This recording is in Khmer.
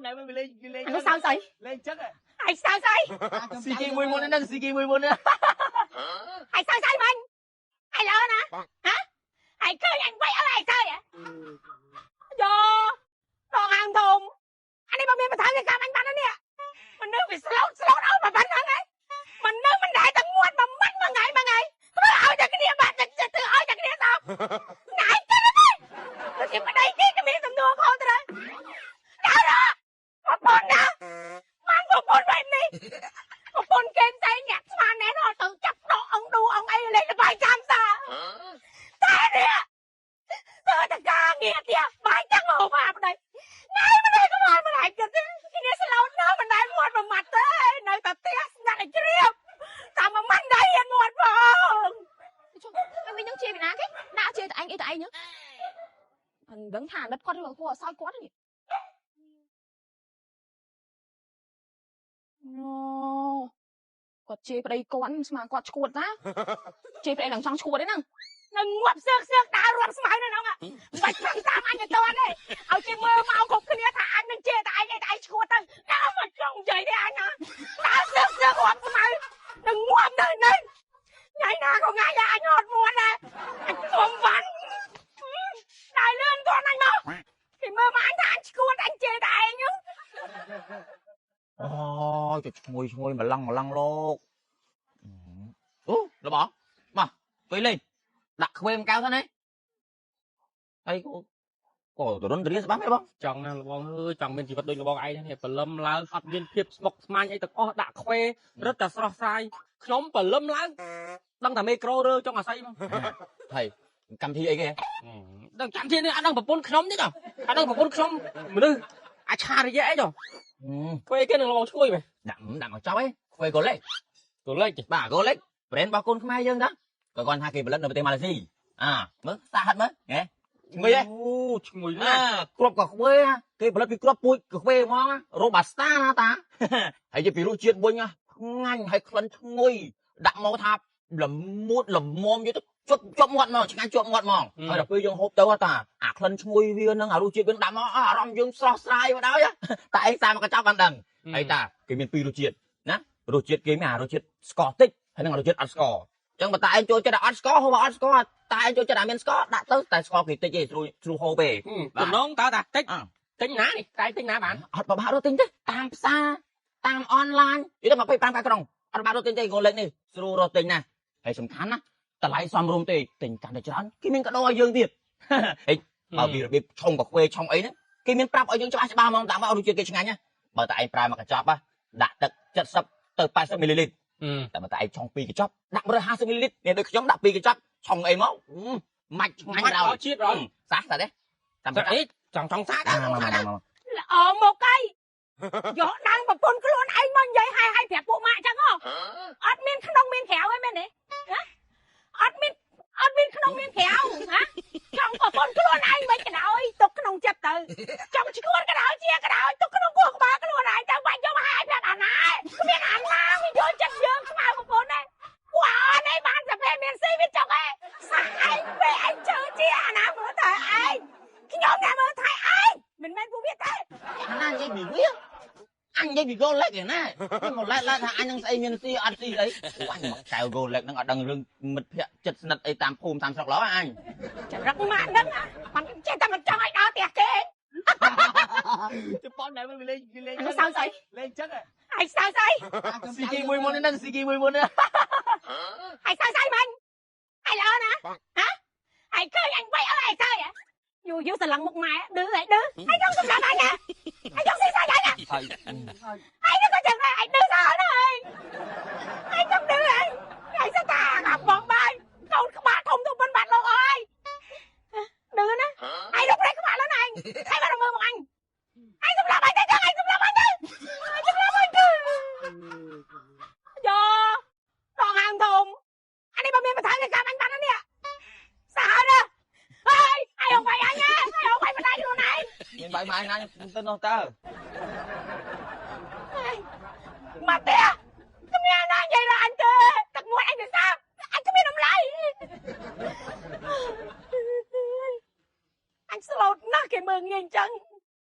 ណែវាលេងគេលេង អានោះសើស្អី លេងចឹង ឯងសើស្អី ស៊ីគេមួយមុនហ្នឹងស៊ីគេមួយមុន ឯងសើស្អីមិញឯងល្អណាហ៎ឯងឃើញអញវាយឲ្យឯងសើយោដងហាងធំអានេះបើមានបន្ថែមគេកម្មអញបាននេះមនុស្សវាស្លូតស្លូតអស់ប៉ុណ្ណឹងឯងមនុស្សមិនដែលតែងាត់មួយម៉ាត់មួយថ្ងៃមួយថ្ងៃធ្វើឲ្យតែគ្នាបាត់តែធ្វើឲ្យតែគ្នាសោកណែទៅទៅជាប្តីគេក៏មានសំណួរខុសត្រូវដល់ប្រពន្ធណាបានប្រពន្ធបែបនេះប្រពន្ធគេផ្សេងអ្នកស្មានណែដល់ទៅចាប់ដកអង្គឌូអង្គអីលេងល្បាយចាំសាតែនេះធ្វើតែការងារទៀតបាយចឹងមកហូបអាប្តីណែមិនได้ក៏បានមិនដែរគិតគ្នាស្លូតណាស់មិនដែរមាត់មួយម៉ាត់ទេនៅតែផ្ទះស្នាក់ឲ្យជ្រាបតាមមួយម៉ាត់ដែរហ៊ានមាត់ផង ជុំវិញនឹងជេរពីណាគេដាក់ជេរតែឯងអីតែឯងហ្នឹងមិនដឹងថាអាណិតគាត់ឬក៏គួរឲ្យសើចគាត់នេះណូគាត់ជេរប្តីគាត់ស្មានគាត់ឈួតតាជេរប្តីនឹងចង់ឈួតទេហ្នឹង នៅងាប់សើកសើកដើររាប់ស្មៅនៅហ្នឹងបាច់ប្រឹងតាមអញទៅតទេឲ្យគេមើលមកគ្រប់គ្នាថាអញនឹងជេរតែឯងឯងតែឯងឈួតទៅដើរមកចង់និយាយទេអញណាដើរសើកសើករាប់ស្មៅនៅងាប់នៅនៅថ្ងៃណាក៏ថ្ងៃដែរអញអត់មាត់ដែរអញសុំវ៉ាន់ដើរលឿនតអញមកគេមើលមកអញថាអញឈួតអញជេរតែឯងហ្នឹង អូយទៅឈ្ងុយឈ្ងុយម្លឹងម្លឹងលោកអូលបងមកអង្គុយលេងដាក់ខ្វេមកៅទៅនេះហើយក៏ទរុនទរាស្បាប់ហ៎បង ចង់ណាស់លបងអើយចង់មានជីវិតដូចលបងឯងនេះព្រលឹមឡើងអត់មានភាពស្មុគស្មាញអីទាំងអស់ដាក់ខ្វេរត់តែស្រស់ស្រាយខ្ញុំព្រលឹមឡើងដឹងតែមេក្រូរើចង់អាស័យមក ហើយកម្មវិធីអីគេ ដឹងចាំទៀតនេះអត់ដឹងប្រពន្ធខ្ញុំទេអត់ដឹងប្រពន្ធខ្ញុំមនុស្សអាឆារយៈអីចុះខ្វេគេនឹងលបងឈ្ងុយមែន ដាក់ដាក់មកចប់អីខ្វេកូលេ កូលេច បាទកូលេច brand របស់កូនខ្មែរយើងតាក៏គាត់ថាគេផលិតនៅប្រទេសម៉ាឡេស៊ីអាមើលសាហិតមើលហ៎ឈ្ងុយហ៎ អូឈ្ងុយណាស់ គ្រាប់កាហ្វេគេផលិតពីគ្រាប់ពូជកាហ្វេហ្មងរ៉ូបាស្តាណាតាហើយជាពីរសជាតិវិញឆ្ងាញ់ហើយក្លិនឈ្ងុយដាក់មកថាល្មួតល្មមយកទៅជប់ជប់មាត់មកឆ្ងាញ់ជាប់មាត់ហ្មងហើយដល់ពេលយើងហូបទៅតាអាក្លិនឈ្ងុយវានឹងអារសជាតិវាដាក់មកអារម្មណ៍យើងស្រស់ស្រាយមកដល់តែឯងសាមកញ្ចប់បានដឹងហើយតាគេមានពីររសជាតិណារសជាតិគេមានអារសជាតិស្ករតិចហើយនឹងរសជាតិអត់ស្ករចឹងបើតាឯងចូលចិត្តអត់ស្ករហូបអត់ស្ករតាឯងចូលចិត្តអាមានស្ករដាក់ទៅតែស្ករគេតិចទេស្រួលស្រួលហូបទេ តំណងតើតាតិចទិញណានេះតែទិញណាបាន អត់បបាក់រត់ទិញទេតាមផ្សារតាមអនឡាញនិយាយទៅ25កាក្រុងអត់បាក់រត់ទិញទេកូនលេខនេះស្រួលរត់ទិញណាហើយសំខាន់ណាតម្លៃសមរម្យទេទិញកាន់តែច្រើនគេមានកដោឲ្យយើងទៀតហេបើពីរបៀបឆុងកាហ្វេឆុងអីហ្នឹងគេមានប្រាប់ឲ្យយើងច្បាស់ច្បាស់ហ្មងតាមរសជាតិគេឆ្ងាញ់ណាបើតែឯងប្រើមួយកញ្ចប់ដាក់ទឹក70ទៅ80មីលីលីត្រតែបើតែឯងឆុង2កញ្ចប់ដាក់150មីលីលីត្រនេះដូចខ្ញុំដាក់2កញ្ចប់ឆុងអីមកម៉ាច់ឆ្ងាញ់ដល់ ជាតិដល់ សាស់តាទេ តាមអីចង់ចង់សាដែរ ល្អមកអីយកដើមប្រពន្ធខ្លួនឯងមកនិយាយឲ្យឲ្យប្រាប់ពួកម៉ាក់ចឹងហ៎អត់មានក្នុងមានក្រៅឯមែនទេណាអត់មានអត់មានក្នុងមានក្រៅណាចង់ប្រពន្ធខ្លួនឯងមិនក៏ដោយទុកក្នុងចិត្តទៅចង់ឈួតក៏ដោយជាក៏ដោយទុកក្នុងគោះក្បាលខ្លួនឯងទៅបាច់យកមកឲ្យប្រាប់អាណាគ្មានអាណាវាយល់ចិត្តយើងស្មើប្រពន្ធទេពួកអត់ឯងបានតែពេលមានស៊ីវាចុកឯងសាក់ឯងពេលឯងជឿជាអាណាមើលតែឯងខ្ញុំអ្នកមើលថៃឯងមិនមែនពួកវាទេ អាណានិយាយពីវាអញនិយាយពីគោលិចឯណាមកឡែកឡែកថាអញនឹងស្អីមានស៊ីអត់ស៊ីអីអញមកកែវគោលិចហ្នឹងអត់ដឹងរឿងមិត្តភក្តិចិត្តស្និទ្ធអីតាមភូមិតាមស្រុកឡើយអញ ចរិតម៉ាក់ហ្នឹងมันចេះតែមិនចង់ឲ្យដល់ផ្ទះគេ ជប៉ុនណែវាលេងគេលេង អានោះសើស្អី លេងចឹង ឯងសើស្អី ស៊ីគេមួយមុនហ្នឹងស៊ីគេមួយមុន ឯងសើស្អីមិញឯងល្អណាហ៎ឯងឃើញអញវាយឲ្យឯងសើយូរយូរស្រឡឹងមុខម៉ែឌឺឯងឌឺឯងចង់សម្រាប់អញណាឯងចង់ស៊ីសាច់អញណាឯងក៏ចឹងដែរឯងឌឺសើណាឯងឯងចង់ឌឺឯងឯងសតាអាបងបាយកូនក្បាលធំទៅប៉ុនបាត់លោកអើយឌឺណាឯងរកប្រេះក្បាលแล้วណាឯងឯងមកមើលមកអញឯងសម្រាប់អញទៅចឹងឯងសម្រាប់អញទៅសម្រាប់អញទៅយោដងហាងធំអានេះបើមានបន្ថែមគេកម្មអញបាត់នេះសាហាវណាស់ហើយឯងអងវាយអញឯងអងវាយម្ដាយខ្លួនឯង មានបាយម៉ែណាទៅនោះតើ មកទេគ្មានណានិយាយដល់អញទេទឹកមាត់អញទៅសាបអញគ្មានតម្លៃអញស្លូតណាស់គេមើងងាយអញ្ចឹង